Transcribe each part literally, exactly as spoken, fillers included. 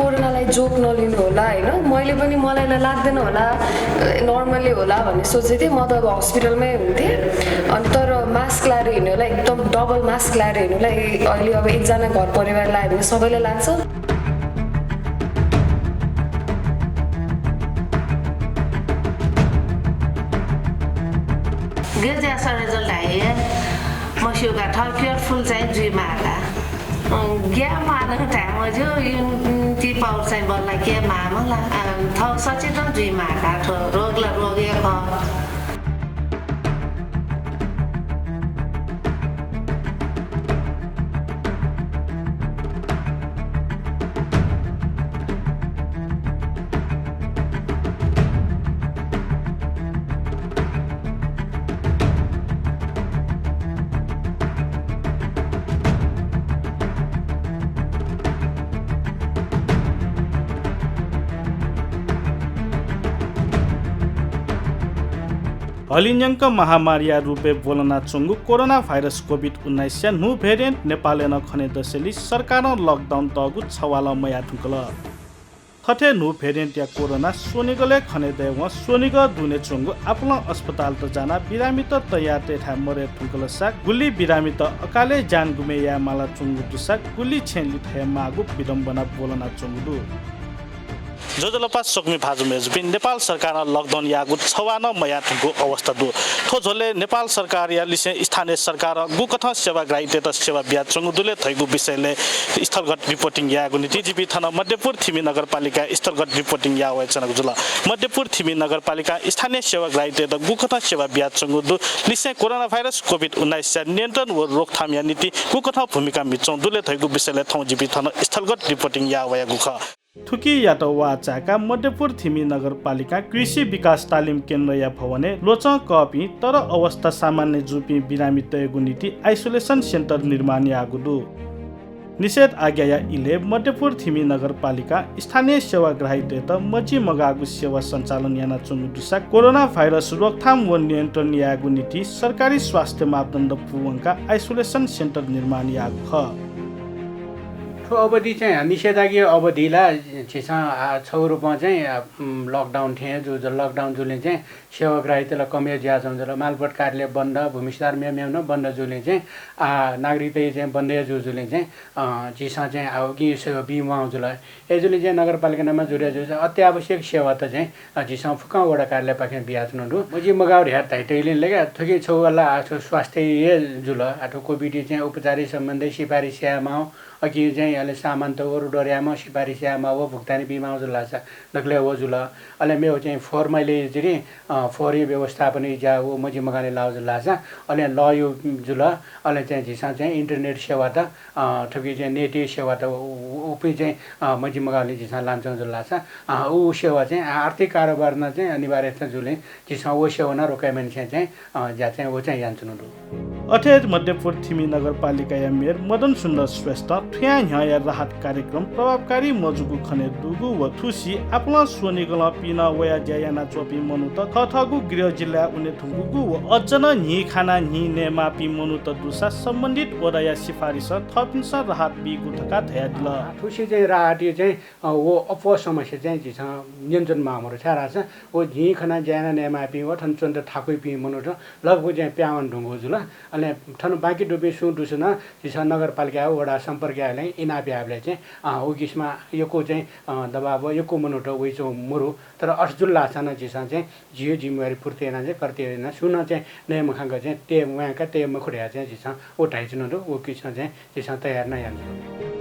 कोरोनालाई जोक नलिनु होला, होइन? मैले पनि, मलाई ला-, लाग्दैन होला, अ, नर्मल्ली होला भन्ने सोचेको थिएँ। म त अब हस्पिटलमै हुन्थेँ। अनि तर मास्क लाएर हिँड्ने होला, एकदम डबल मास्क लाएर हिँड्ने होला। ए, अहिले अब एकजना घर परिवार लायो भने सबैलाई लाग्छ। गज्याः सरे जल धाइ, मस्यूका थः केयरफुल चाहिँ जुइ माःका। अँ, ग्याः माःगु धाये मज्यू, इम्युनिटी पावर चाहिँ बल्ल के माःम्ह ला। अँ, थः सचेतन जुइ माःका, थ्व रोग ला रोग हे खः। हलिंन्यंक महामारीया रूपय् ब्वलनाच्वंगु कोरोना भाइरस कोभिड उन्नाइसया न्हू भेरिएन्ट नेपालय् नं खनेदसेंलि सरकारं लकडाउन तःगु छवालं मयाः धुंकल। थथे न्हू भेरिएन्टया कोरोना स्वनिगलय् खनेदयेवं स्वनिगः दुने च्वंगु आपालं अस्पतालत जानाः बिरामीत तयार तयेथाय् मदये धुंकलसा गुलि बिरामीत अकालय् ज्यान गुमे याये मालाच्वंगु दुसा गुलि छेँ लिथया माःगु विडम्बना ब्वलनाच्वंगु दु। ज्वजलपा स्वकुमि भाजु मय्जुपिं, नेपाल सरकारं लकडाउन याःगु छवालं मयाः धुंकूगु अवस्था दु। थ्व झ्वलय् नेपाल सरकारया लिसें स्थानीय सरकारं गुकथं सेवाग्राहीतय्त सेवा बियाच्वंगु दु ले धइगु विषयलय् स्थलगत रिपोर्टिङ यायेगु निंतिं जिपिं थन मध्यपुर थिमि नगरपालिकाय् स्थलगत रिपोर्टिङ याः वयाच्वनागु जुल। मध्यपुर थिमि नगरपालिकां स्थानीय सेवाग्राहीतय्त गुकथं सेवा बियाच्वंगु दु, लिसें कोरोना भाइरस कोभिड उन्नाइसया नियन्त्रण व रोकथामया निंतिं गुकथं भूमिका म्हिच्वंगु दु ले धइगु विषयलय् थौं जिपिं थन स्थलगत रिपोर्टिङ याः वयागु खः। थुकियात वाःचाय्काः मध्यपुर थिमि नगरपालिकां कृषि विकास तालिम केन्द्रया भवनय् ल्वचं कःपिं तर अवस्था सामान्य जूपिं बिरामीतय्गु निंतिं आइसोलेसन सेन्टर निर्माण याःगु दु। निषेधाज्ञाया इलय् मध्यपुर थिमि नगरपालिकां स्थानीय सेवाग्राहीतय्त मजिमगाःगु सेवा सञ्चालन यानाच्वंगु दुसा कोरोना भाइरस रोकथाम व नियन्त्रण यायेगु निंतिं सरकारी स्वास्थ्य मापदण्ड पूवंकाः आइसोलेसन सेन्टर निर्माण याःगु खः। थ्व अवधि चाहिँ निषेधाज्ञा अवधि ला झीसं, आ, छगू रूपं चाहिँ, आ, उम्, लकडाउन थें जू, जू, लकडाउन जूलिं चाहिँ सेवाग्राहीत ला कम हे जुयाच्वंगु जुल। मालपोत कार्यालय बन्द, भूमि सुधार मेमेगु नं बन्द जूलिं चाहिँ, आ, नागरिकतय् चाहिँ बन्द हे जू जूलिं चाहिँ, अ, झीसं चाहिँ, आ, उकिं सेवा बी म्वाःगु जुल। अय्जूलिं चाहिँ नगरपालिका नमा जुरे जू चाहिँ अत्यावश्यक सेवात चाहिँ, अ, झीसं फुक्कं वडा कार्यालयपाखें बियाच्वनागु दु। मजिमगाः धया धाइतय्लिं ले का थुकिं छगू ला, आ, थ्व स्वास्थ्य हे जुल। आ, थ्व कोभिड चाहिँ उपचारया सम्बन्धी सिफारिस यायेमाःगु, अकिं चाहिँ अले सामानत ओरडोर यायेमाःगु, सिफारिस यायेमाःगु व भुक्तानी बीमाःगु जुल धाःसा दकलय् व जुल। अले मेगु चाहिँ फोहोर मैलाया जुलिं, अ, फोहोरया व्यवस्थापनया ज्या व मजिमगाःलय् लाःगु जुल धाःसा अले लःया जुल। अले चाहिँ झीसं चाहिँ इन्टरनेट सेवात, अ, थुकी चाहिँ नेटया सेवात उ, उ, उपिं चाहिँ, अ, मजिमगाःलय् झीसं लानाच्वंगु जुल धाःसा, अ, उ सेवा चाहिँ आर्थिक कारोबार नं चाहिँ अनिवार्यता जूलिं झीसं व सेवा नं रोके मयासें चाहिँ, अ, ज्या चाहिँ व चाहिँ यानाच्वनागु दु। अथे हे मध्यपुर थिमि नगरपालिकाया मेयर मदन सुन्दर श्रेष्ठं थुयां न्ह्यःया राहत कार्यक्रम प्रभावकारी मजूगु खनेदुगु व थुसी आपालं स्वनिगलं पिने वयाः ज्या यानाच्वंपिं मनूत थःथःगु गृह जिल्लाय् वने धुंकूगु व अझ नं न्हि खानाः न्हि नयेमाःपिं मनूत दुसा सम्बन्धित वडाया सिफारिसं थःपिन्सं राहत बीगु धकाः धयादिल। थुसी चाहिँ राहतया चाहिँ, अ, व अप्वः समस्या चाहिँ झीसं न्यनाच्वने माःगु मदु, छाय्धाःसा व न्हि खानाः ज्या याना नयेमाःपिं व थन च्वनेत थाकुइपिं मनूत लगभग चाहिँ पिहां वने धुंकूगु जुल। अले थन बाँकी दुपिं सुं दुसे नं झीसं नगरपालिका व वडा सम्पर्क यायेबलय् इनाप यायेबलय् चाहिँ, अ, व किसिमं यक्व चाहिँ, अ, दबाव व यक्व मनूत वइच्वंगु मदु। तर अथे जुल धाःसा नं झीसं चाहिँ झीगु जिम्मेवारी पूर्ति यानाः चाहिँ कर्तव्य यानाः सुं नं चाहिँ नये मखंक चाहिँ तये म्वायेका तये मखु धयाः चाहिँ झीसं व धाइच्वनागु दु। व किसिमं चाहिँ झीसं तयारी नं यानाच्वनागु दु।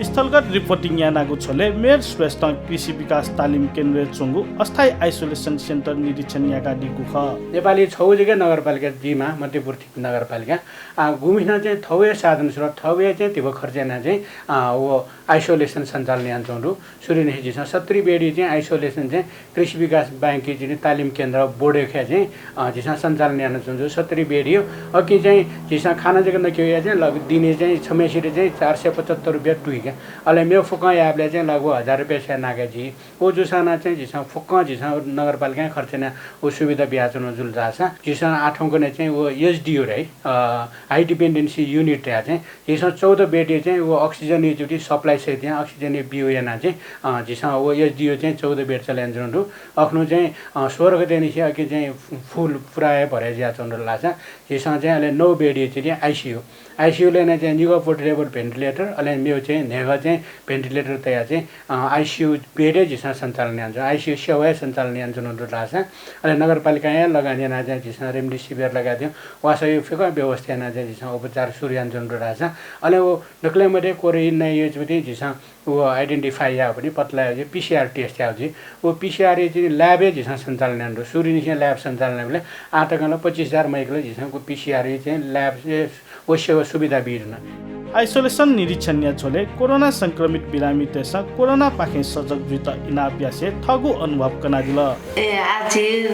स्थलगत रिपोर्टिङ यानागु झ्वलय् मेयर श्रेष्ठं कृषि विकास तालिम केन्द्रय् च्वंगु अस्थायी आइसोलेसन सेन्टर निरीक्षण याकादीगु खः। नेपालय् छगू जक नगरपालिका दीमाः, मध्यपुर थिमि नगरपालिका। आ, गुम्हसिनं चाहिँ थःगु हे साधन स्रोत, थःगु हे चाहिँ धिबा खर्च यानाः चाहिँ, आ, व आइसोलेसन सञ्चालन यानाच्वंगु दु। सुरुनिसें झीसं सत्तरी बेडया चाहिँ आइसोलेसन चाहिँ कृषि विकास बैंकया चाहिँ तालिम केन्द्र बोर्डया खँय् चाहिँ, अ, झीसं सञ्चालन यानाच्वंगु दु। सत्तरी बेडया, अकिं चाहिँ झीसं खाना जक नके वयाः चाहिँ लग दिने चाहिँ छम्हय्सित चाहिँ चार सय पचहत्तर रुपियाँ तुइक अले मेव फुक्कं यायेबलय् चाहिँ लगभग हजार रुपियाँ स्वयाः नाके जुइ। व जूसां नं चाहिँ झीसं फुक्कं झीसं नगरपालिकां खर्च यानाः व सुविधा बियाच्वनागु जुल धाःसा झीसं आः थौंकन्हय् चाहिँ व एचडियू रे, अ, high dependency unit धयाः चाहिँ झीसं चौध बेडया चाहिँ व अक्सिजनया जूगुलिं supply सहित यानाः अक्सिजनया बिउ यानाः चाहिँ, अ, झीसं व एचडियू चाहिँ चौध बेड चले यानाच्वनागु दु। अखुनु चाहिँ, अ, सोह्र गतेनिसें अकिं चाहिँ full पुरा हे भरे जुयाच्वनागु दु धाःसा झीसं चाहिँ अले नौ बेडया चाहिँ आइसियू, आइसियूलय् नं चाहिँ निगः portable ventilator, अले मेव चाहिँ न्हय्गः चाहिँ ventilator तयाः चाहिँ, अ, आइसियू बेड हे झीसं सञ्चालन यानाच्वना, आइसियू सेवा हे सञ्चालन यानाच्वनागु दु धाःसा, अले नगरपालिकां हे लगानी यानाः चाहिँ झीसं remdesivir लगाय् थें वासःया फुक्कं व्यवस्था यानाः चाहिँ झीसं उपचार सुरु यानाच्वनागु दु धाःसा, अले व दकलय् मध्ये कोरोना जूपिं झीसं व identify याःगु, पत्ता लाःगु पीसीआर test याःगु जुइ। व पीसीआर चाहिँ lab हे झीसं सञ्चालन यानागु दु। सुरुनिसें lab सञ्चालन याःबलय् आः तकं ला पच्चिस हजार मैकलय् झीसं व पीसीआर चाहिँ lab हे व सेवा सुविधा बी धुन। Isolation निरीक्षणया झ्वलय् कोरोना संक्रमित बिरामीतय्सं कोरोनापाखें सजग जुइत इनाप यासें थःगु अनुभव कनादिल। ए, आः झी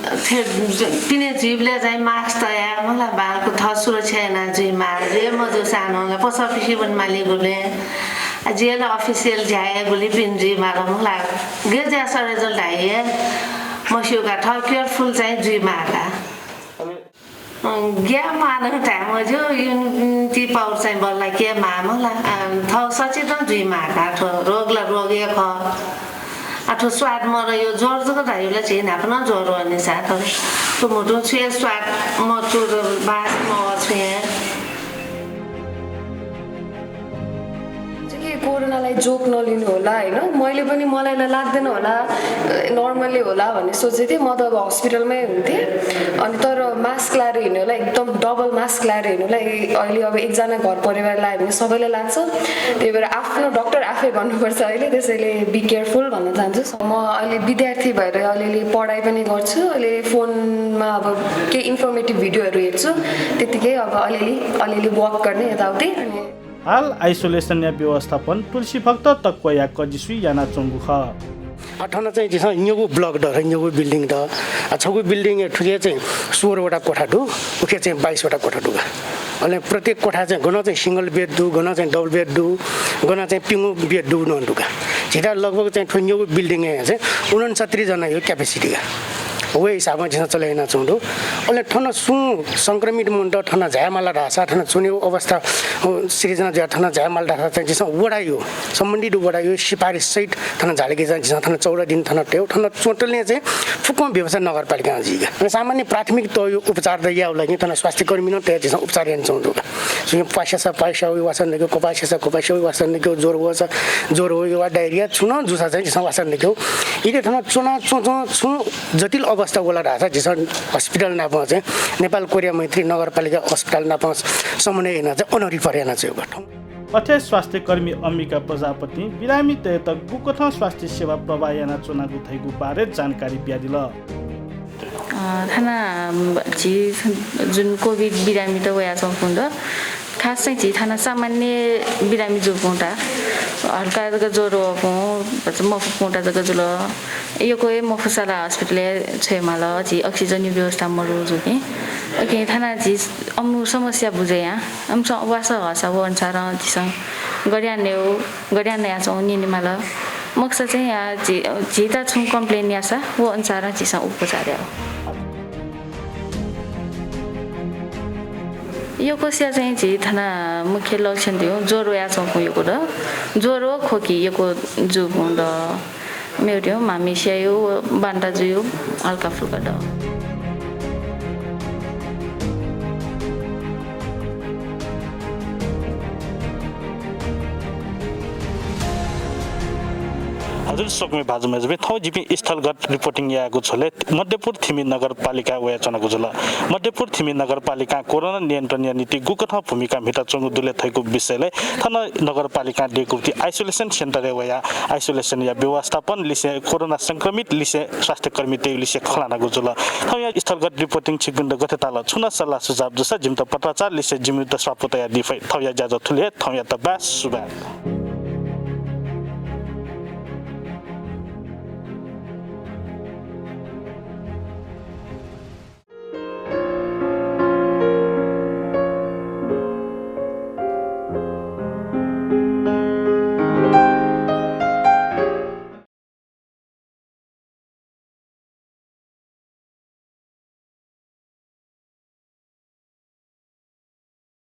थे-, पिने जुइबलय् चाहिँ mask तयाः मला बांलाक थः सुरक्षा याना जुइमाः। जे मजूसां नं ला post office वनेमाली गुबलें, आ, जे ला official ज्या यायेगुलिं पिने जुइमाल मला। गय् ज्या सरे जुल धाइ हे मस्यू का, थः careful चाहिँ जुइमाः का। अँ, ग्याः माः नं धाये मज्यू, immunity power चाहिँ बल्लाके माः मला। अँ, थः सचेत जुइमाः का, थ्व रोग ला रोग हे खः। आ, थ्व स्वाद मदयो, ज्वर जक धायो ला झी न्हापा नं ज्वर वःनि सा, तर थ्व म्हुतुं छुं हे स्वाद मदु, बास मवः छुं हे। चाहिँ के कोरोनालाई joke नलिनु होला, होइन? मैले पनि, मलाई ला लाग्दैन होला, अ, normal नै होला भन्ने सोचेको थिएँ। म त अब hospital मै हुन्थेँ। अनि तर mask लाएर हिँड्नु होला, एकदम double mask लाएर हिँड्नु होला। ए, अहिले अब एकजना घर परिवार लायो भने सबैलाई लाग्छ। त्यही भएर आफ्नो doctor आफै बन्नुपर्छ अहिले, त्यसैले be careful भन्न चाहन्छु। म अहिले विद्यार्थी भएर अलिअलि पढाइ पनि गर्छु, अलिअलि फोनमा अब केही informative भिडियोहरू हेर्छु, त्यतिकै अब अलिअलि, अलिअलि walk गर्ने यताउति। अनि हाल isolation या व्यवस्थापन तुलसीभक्त तक्वया कजिसुइ यानाच्वंगु खः। अ, थन चाहिँ झीसं न्यंगू block द, न्यंगू building द। अ, छगू building ए थुके चाहिँ सोह्र वटा कोठा दु, उखे चाहिँ बाइस वटा कोठा दु का। अले प्रत्येक कोठा चाहिँ गन चाहिँ single bed दु, गन चाहिँ double bed दु, गन चाहिँ प्यंगू bed दु नं दु का। झीत लगभग चाहिँ थ्व न्यंगू building ए चाहिँ उनन्सत्तरी जनाया capacity का। व हिसाबं झीसं चले यानाच्वंगु दु। अले थन सुं संक्रमित मनूत थन झायेमाल धाःसा, थन च्वनेगु अवस्था, अ, सिर्जना जुयाः थन झायेमाल धाःसा चाहिँ झीसं वडाया, सम्बन्धित वडाया सिफारिस सहित थन झालेके चाहिँ झीसं थन चौध दिन थन तयेगु, थन च्वंतले चाहिँ फुक्कं व्यवस्था नगरपालिकां जुइ का। अनि सामान्य प्राथमिक तहया उपचार त यायेगु लागि थन स्वास्थ्यकर्मी नं तयाः झीसं उपचार यानाच्वंगु दु का। सुं पास्यासा पास्याउ वासः नकेगु, क्वपास्यासा क्वपास्याउ वासः नकेगु, ज्वर वःसा ज्वर वइगु वा diarrhea छुं नं जूसा चाहिँ झीसं वासः नकेगु। इले थन च्वना च्वं च्वं छुं जटिल अवस्था वल धाःसा झीसं hospital नाप चाहिँ नेपाल कोरिया मैत्री नगरपालिका अस्पताल नाप समन्वय याना चाहिँ अन refer यानाच्वंगु। अथे स्वास्थ्यकर्मी अम्बिका प्रजापतिं बिरामीतय्त गुकथं स्वास्थ्य सेवा प्रवाह यानाच्वनागु धइगु बारे जानकारी बियादिल। अ, थाना झी जुन COVID बिरामीत वयाच्वंगु दु, खास चाहिँ झी थाना सामान्य बिरामी जूगु ता, हल्का जक ज्वर वःगु, भचा मफु कुंता जक जुल, यक्व हे मफुसा ला hospital-य् छ्वयेमाल, झी oxygen-या व्यवस्था मदु जूगुलिं। OK, थाना झी अम्मु समस्या बुझे यां, अम्मु वासः हःसा व अनुसारं झीसं गज्यानागु, गज्यानाच्वंगु न्यनेमाल। मखुसा चाहिँ या झी, झीत छुं complain याःसा व अनुसारं झीसं उपचार याउ। यक्वस्या चाहिँ झी थाना मुख्य लक्षण धइगु ज्वर वयाच्वंगु यक्व दु। ज्वर व खोकी यक्व जूगु दु। मेगु धइगु म्हामि स्यायेगु, बान्ता जुइगु, हल्का फुल्का दु। हजुर, स्वकुमि भाजु मय्जुपिं, थौं जिपिं स्थलगत reporting यायेगु झ्वलय् मध्यपुर थिमि नगरपालिकाय् वयाच्वनागु जुल। मध्यपुर थिमि नगरपालिकां कोरोना नियन्त्रणया निंतिं गुकथं भूमिका म्हिताच्वंगु दु ले धइगु विषयलय् थन नगरपालिकां दयेकूगु isolation center-य् वयाः isolation-या व्यवस्थापन लिसें, कोरोना संक्रमित लिसें, स्वास्थ्यकर्मीतय्गु लिसें खँ ल्हानागु जुल। थौंया स्थलगत reporting छिकपिन्त गथे ताल? छुं नं सल्लाह सुझाव जूसा जिमित पत्राचार लिसें जिमित स्वापू तयादी फइ। थौंया ज्याझ्वः थुलि हे, थौंयात बाय् सुभाय्।